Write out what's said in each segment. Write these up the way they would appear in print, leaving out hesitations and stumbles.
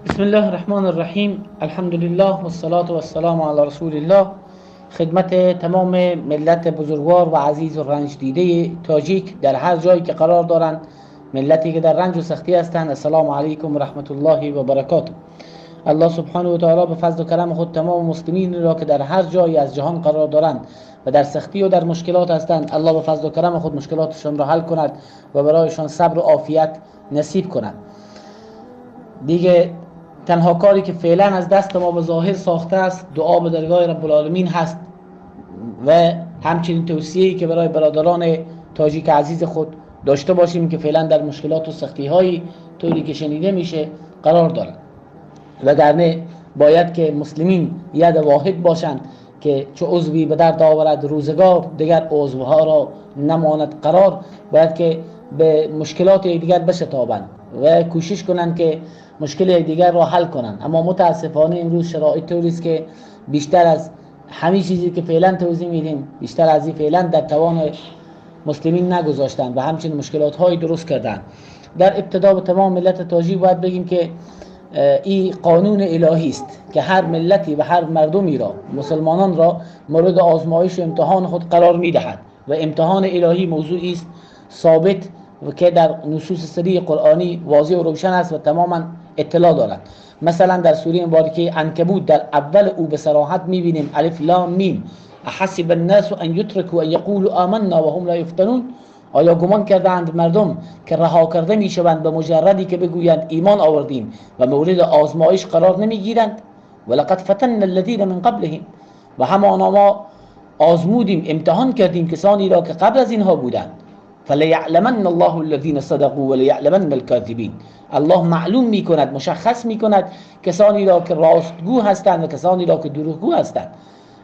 بسم الله الرحمن الرحیم. الحمدلله و الصلاة و السلام علی رسول الله. خدمت تمام ملت بزرگوار و عزیز و رنج دیده تاجیک در هر جایی که قرار دارند، ملتی که در رنج و سختی هستند، السلام علیکم و رحمت الله و برکاته. الله سبحانه و تعالی به فضل و کرم خود تمام مسلمین را که در هر جایی از جهان قرار دارند و در سختی و در مشکلات هستند، الله به فضل و کرم خود مشکلاتشان را حل کند و برایشان صبر و عافیت نصیب کند. دیگه تنها کاری که فعلا از دست ما به ظاهر ساخته است دعا به درگاه رب العالمین هست و همچنین توصیه‌ای که برای برادران تاجیک عزیز خود داشته باشیم که فعلا در مشکلات و سختی‌هایی طوری که شنیده میشه قرار دارند، وگرنه باید که مسلمین ید واحد باشند که چه عضوی به درد آورد روزگار دیگر عضوها را نماند قرار. باید که به مشکلات دیگر بشتابند و کوشش کنند که مشکل دیگر را حل کنند. اما متاسفانه امروز شرایط طوری است که بیشتر از همین چیزی که فعلا توضیح میدیم، بیشتر از این فعلا در توان مسلمین نگذاشتند و همچنین مشکلات های درست کردند. در ابتدا به تمام ملت تاجیک باید بگیم که این قانون الهی است که هر ملتی و هر مردمی را، مسلمانان را مورد آزمایش و امتحان خود قرار میدهد و امتحان الهی موضوعی است ثابت و که در نصوص صریح قرآنی واضح و روشن است و تماما اطلاع دارد. مثلا در سوره مبارکه عنکبوت در اول او به صراحت میبینیم الف لام میم احسب الناس ان یترکوا ان یقولوا آمنا و هم لا یفتنون. آیا گمان کردند مردم که رها کرده میشوند به مجردی که بگویند ایمان آوردیم و مورد آزمایش قرار نمیگیرند؟ ولقد فتنا الذین من قبلهم، و همانا ما آزمودیم، امتحان کردیم کسانی را که قبل از اینها بودند. فلیعلمن الله الذین صدقوا ولیعلمن الکاذبین. الله معلوم میکند، مشخص میکند کسانی را که راستگو هستند و کسانی را که دروغگو هستند.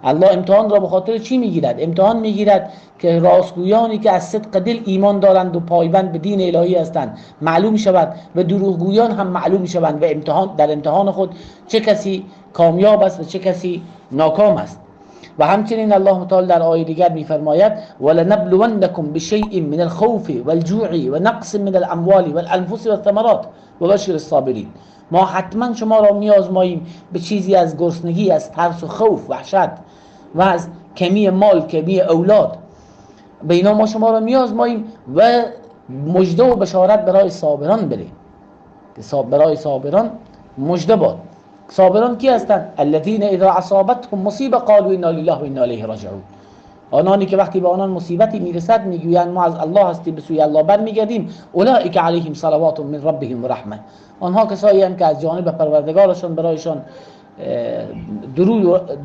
الله امتحان را به خاطر چی میگیرد؟ امتحان میگیرد که راستگویانی که از صدق دل ایمان دارند و پایبند به دین الهی هستند معلوم شود و دروغگویان هم معلوم شوند و امتحان در امتحان خود چه کسی کامیاب است و چه کسی ناکام است. و همچنین الله متعال در آیه دیگر میفرماید ولنبلونکم بشیء من الخوف والجوع ونقص من الاموال والانفس والثمرات وبشر الصابرین. ما حتما شما را میآزماییم به چیزی از گرسنگی، از ترس و خوف، وحشت و از کمی مال، کمی اولاد. به اینا ما شما را میآزماییم و مژده و بشارت برای صابران بده. برای صابران مژده باد. صابران کی هستند؟ الذین اذا اصابتهم مصیبه قالوا انا لله و انا الیه راجعون. آنانی که وقتی به آنان مصیبتی میرسد میگویند ما از الله هستیم، به سوی الله برمیگردیم. اولئک علیهم صلوات من ربهم و رحمه. آنها کسایی هستند که از جانب پروردگارشان برایشان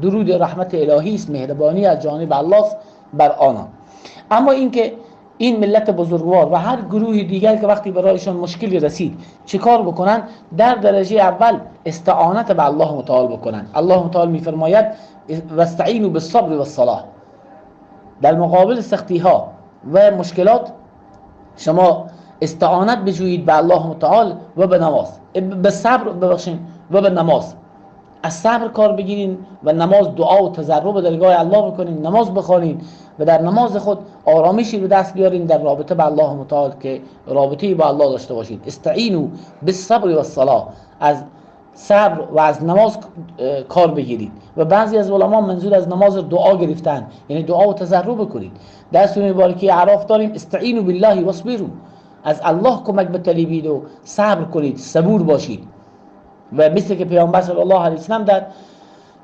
درود رحمت الهی است، مهربانی از جانب الله است بر آنان. اما اینکه این ملت بزرگوار و هر گروه دیگر که وقتی برایشان مشکلی رسید چیکار بکنن؟ در درجه اول استعانت به الله متعال بکنن. الله متعال میفرماید واستعینوا بالصبر والصلاه. در مقابل سختی ها و مشکلات شما استعانت بجویید به الله متعال و به نماز، به صبر ببخشید و به نماز. از صبر کار بگیرین و نماز، دعا و تضرع به درگاه الله بکنین، نماز بخوانین و در نماز خود آرامشی به دست بیارین در رابطه به الله متعال که رابطه‌ای با الله داشته باشید. استعینوا بالصبر والصلاه، از صبر و از نماز کار بگیرید. و بعضی از علما منظور از نماز دعا گرفتن، یعنی دعا و تضرع بکنید. در سوره مبارکه اعراف داریم استعینوا بالله واصبروا، از الله کمک بطلبید و صبر کنید، صبور باشید. و مثل که پیامبر صلی الله علیه و سلم در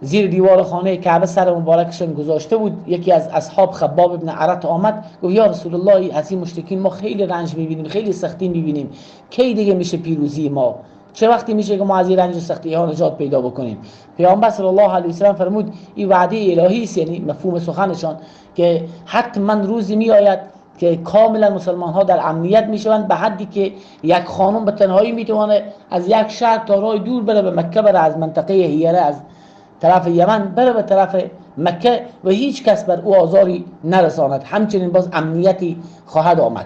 زیر دیوار خانه کعبه سر مبارکشون گذاشته بود، یکی از اصحاب خباب ابن عرت آمد گفت یا رسول الله، از این مشرکین ما خیلی رنج میبینیم، خیلی سختی میبینیم، کی دیگه میشه پیروزی ما؟ چه وقتی میشه که ما از این رنج و سختی ها نجات پیدا بکنیم؟ پیامبر صلی الله علیه و سلم فرمود این وعده الهی است، یعنی مفهوم سخنشان که حتما روزی میآید که کاملا مسلمان ها در امنیت میشوند، به حدی که یک خانم به تنهایی میتونه از یک شهر تا راه دور بره به مکه بره، از منطقه هیره از طرف یمن بره به طرف مکه و هیچ کس بر او آزاری نرساند. همچنین باز امنیتی خواهد آمد.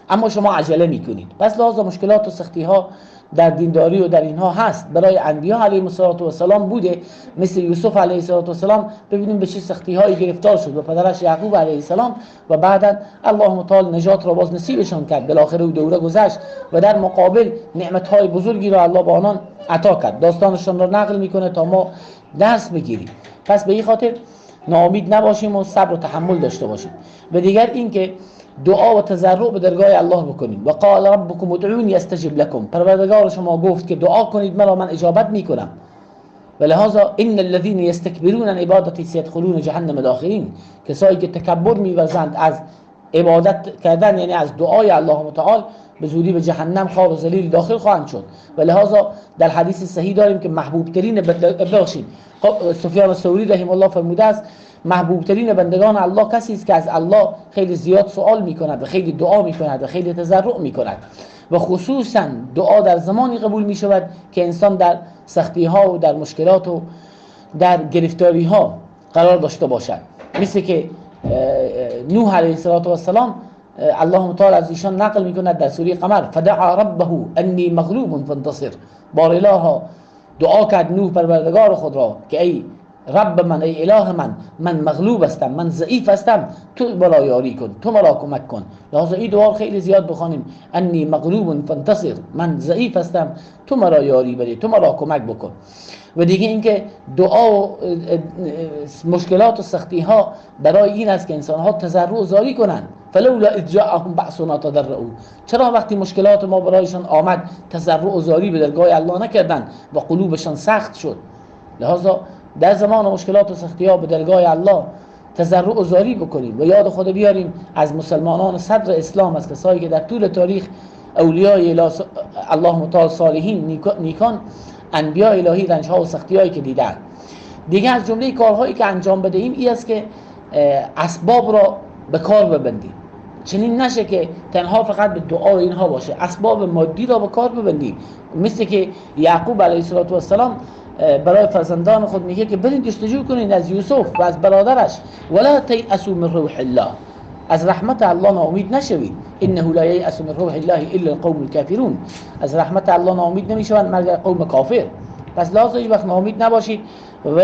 اما شما عجله میکنید. پس لحاظ مشکلات و سختی ها در دینداری و در اینها هست، برای انبیا علیهم السلام بوده، مثل یوسف علیه السلام ببینیم به چه سختی هایی گرفتار شد و پدرش یعقوب علیه السلام و بعدا الله متعال نجات را باز نصیبشان کرد. بالاخره او دوره گذشت و در مقابل نعمت های بزرگی را الله به آنان عطا کرد. داستانشان را نقل میکنه تا ما درس بگیریم. پس به این خاطر ناامید نباشیم و صبر و تحمل داشته باشیم. و دیگر اینکه دعا و تضرع به درگاه الله بکنیم. و قال ربکم ادعونی استجب لکم، پروردگار شما گفت که دعا کنید مرا، من اجابت میکنم. و لهذا ان الذين یستکبرون عن عبادتی سیدخلون جهنم داخرین، کسایی که تکبر میورزند از عبادت کردن، یعنی از دعای الله متعال، به زودی به جهنم خوار و ذلیل داخل خواهند شد. و لهذا در حدیث صحیح داریم که محبوب ترین ببخشید سفیان ثوری رحمه الله فرموده است محبوب ترین بندگان الله کسی است که از الله خیلی زیاد سوال میکند و خیلی دعا میکند و خیلی تضرع میکند. و خصوصا دعا در زمانی قبول میشود که انسان در سختی ها و در مشکلات و در گرفتاری ها قرار داشته باشد. مثل که نوح علیه السلام الله متعال از ایشان نقل میکند در سوره قمر، فدعا ربه انی مغلوب فانتصر. بار الها دعا کرد نوح پروردگار خود را که ای رب من، ای اله من، من مغلوب هستم، من ضعیف هستم، تو مرا یاری کن، تو مرا کمک کن. لذا این دعا خیلی زیاد بخوانیم، انی مغلوب فانتصر، من ضعیف هستم، تو مرا یاری بده، تو مرا کمک بکن. و دیگه اینکه دعا و مشکلات و سختی ها برای این است که انسان ها تضرع و زاری کنند. فلولا اذ جاءهم بأسنا تضرعوا، چرا وقتی مشکلات ما برایشان آمد تضرع و زاری به درگاه الله نکردند و قلوبشان سخت شد؟ لذا در زمان مشکلات و سختی ها به درگاه الله تضرع و زاری بکنیم و یاد خود بیاریم از مسلمانان صدر اسلام، از کسایی که در طول تاریخ اولیای الله متعال صالحین نیکان انبیاء الهی رنج ها و سختی هایی که دیدن. دیگه از جمله کارهایی که انجام بدهیم این است که اسباب را به کار ببندیم. چنین نشه که تنها فقط به دعا اینها باشه، اسباب مادی را به کار ببندیم. مثل که یعقوب علیه السلام برای فرزندان خود میگه که برید جستجو کنید از یوسف و از برادرش، ولا تیأسوا من روح الله، از رحمت الله ناامید نشوید، انه لا ییأس من روح الله الا القوم الكافرون، از رحمت الله ناامید نمیشوند مگر قوم کافر. پس لازم هیچ وقت ناامید نباشید و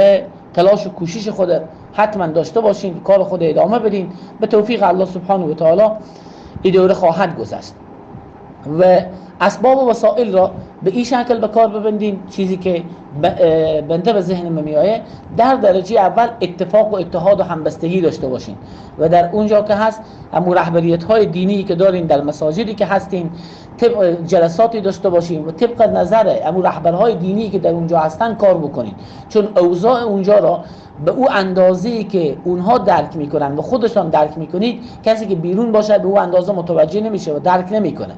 تلاش و کوشش خود حتما داشته باشین، کار خود ادامه بدین. به توفیق الله سبحانه و تعالی این دوره خواهد گذشت. و اسباب و وسایل را به این شکل به کار ببندیم. چیزی که بنده به ذهن من میآید، در درجه اول اتفاق و اتحاد و همبستگی داشته باشین و در اونجا که هست همون رهبریت های دینی که دارین، در مساجدی که هستین طبق جلساتی داشته باشین و طبق نظر همون رهبرهای دینی که در اونجا هستن کار بکنین، چون اوضاع اونجا را به او اندازه‌ای که اونها درک میکنن و خودشان درک میکنید، کسی که بیرون باشه به او اندازه متوجه نمیشه و درک نمیکنه.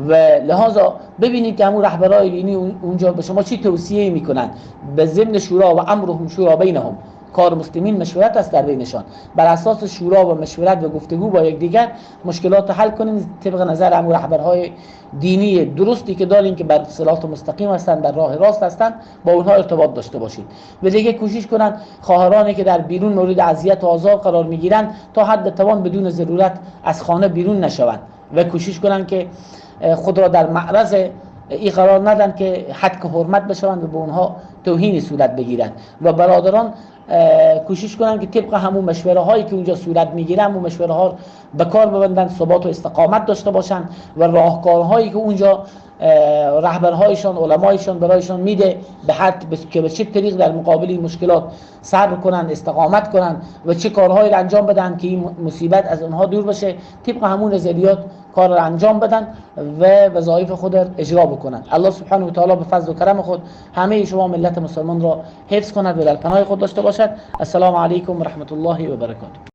و لحاظا ببینید که همون رهبرای دینی اونجا به شما چی توصیه میکنن. به ضمن شورا و امرهم شورا بینهم، کار مسلمین مشورت است در بینشان، بر اساس شورا و مشورت و گفتگو با یکدیگر مشکلات حل کنین طبق نظر همون رهبرهای دینی درستی که دارین که بر صراط مستقیم هستند، بر راه راست هستند، با اونها ارتباط داشته باشید. و دیگه کوشش کنن خواهرانی که در بیرون مورد اذیت و آزار قرار میگیرن تا حد توان بدون ضرورت از خانه بیرون نشوند و کوشش کنن که خود را در معرض ای قرار ندن که حد که حرمت بشوند و به اونها توهین صورت بگیرند. و برادران کوشش کنن که طبق همون مشوره هایی که اونجا صورت میگیره همون مشوره ها به کار ببندن، ثبات و استقامت داشته باشن و راهکارهایی که اونجا رهبرهایشان علمایشان برایشان میده به حد که به چه طریق در مقابل این مشکلات صبر کنن، استقامت کنن و چه کارهایی را انجام بدن که این مصیبت از اونها دور بشه، طبق همون نظریات کار را انجام بدن و وظایف خود را اجرا بکنن. الله سبحانه و تعالی به فضل و کرم خود همه شما ملت مسلمان را حفظ کند و در پناه خود داشته باشد. السلام علیکم و رحمت الله و برکاته.